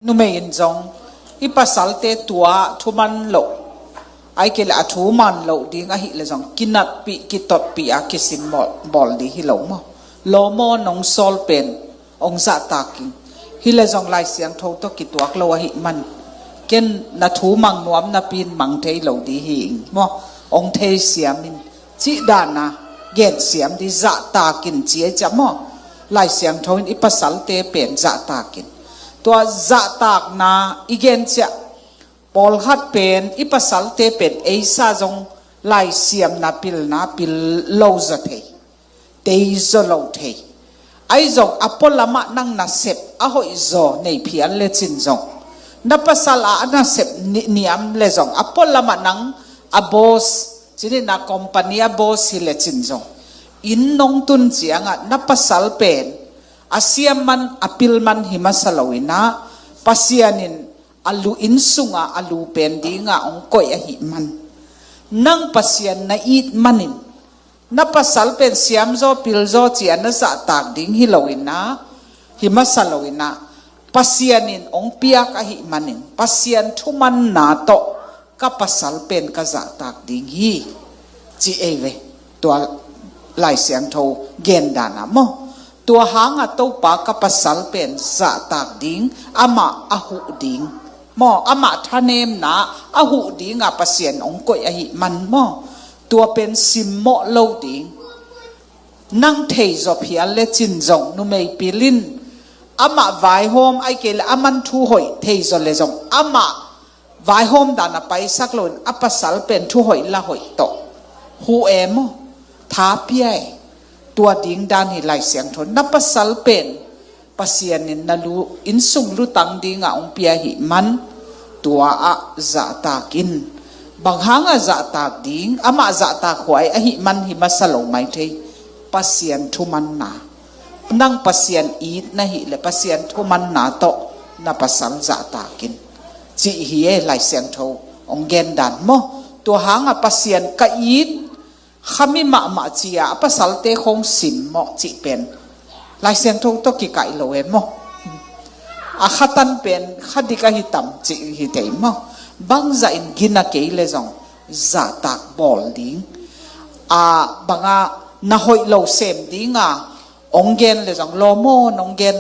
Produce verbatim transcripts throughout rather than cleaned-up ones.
Numei in zong i pasalte tua thuman loh, ai kei le a thuman loh ding ahih le zong kinatpih, kitotpih a kisim bawl, bawl ding hi lo maw? Lawm aw, nong sawl pen ong zahtak ing. Hi le zong Lai Siangtho tawh kituak lo ahih man, ken na thumang nuam napi in mang thei lo ding hi ing maw? Ong theisiam in, cih dan a gensiam ding, zahtak in ci ei ciah maw? Lai Siangtho in i pasalte pen zahtak in. Tua zahtakna i gen ciah, pawlkhat pen i pasalte pen eisa zong laisiamna pilna pil lo zaw thei, tei zaw lo thei. Ahi zong a pualamah nang nasep a hoih zaw nei phial le cin zong, na pasal a nasep ni-, niam le zong a pualamah nang a boss, cih ni na company a boss hi le cin zong, inn nong tun ciangah na pasal pen a siam man, a pil man hi masa lo in ah, Pasian in a lu, inn sungah a lu pen dingah ong koih ahih man, nang Pasian na it manin, na pasal pen siam zaw, pil zaw ci a na zahtak ding hi lo in ah, hi masa lo in ah, Pasian in ong piak ahih manin, Pasian thumanna tawh ka pasal pen ka zahtak ding hi, ci ei ve. Tua Lai Siangtho gen dan a maw? Tua hangah Topa ka pasal pen zahtak ding, amah a huh ding maw? Amah thanemna a huh dingah Pasian ong koih ahih man maw? Tua pen simmawh lo ding. Nang thei zaw phial le cin zong, numei pil in amah vaihawm, ai kei le aman thu hoih thei zaw le zong, amah vaihawm dan a paisak lo in a pasal pen thu hoih la hoih tawh huh e maw? Tha pia e. Tua ding dan hi Lai Siangtho. Na pasal pen Pasian in na lu, inn sung lutang dingah ong pia ahih man, tua ah zahtak in. Bang hangah zahtak ding? Amah zahtak huai ahih man hi masa lo mai thei. Pasian thumanna, nang Pasian it na hih le Pasian thumanna tawh na pasal zahtak in, cih hi e Lai Siangtho ong gen dan maw? Tua hangah Pasian ka it, kha mi mahmah ci a a pasalte khong simmawh cih pen Lai Siangtho tawh kikaih lo e maw? A khatan pen kha dik ahi tam cih hi thei maw? Bangzah in gina kei le zong zahtak bawl ding. A bangah na hoih lo sem dinga ong gen le zong, lawm aw, nong gen,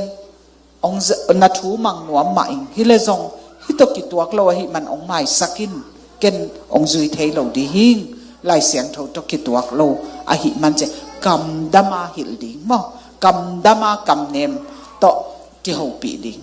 ong za-, na thumang nuam mah ing. Hi le zong hih tawh kituak lo ahih man ong maisak in, ken ong zui thei lo ding hi ing. Lai Siangtho tawh kituak lo ahih man ci a, kamdam a hilh ding maw? Kamdam a kamnem tawh kihopih ding.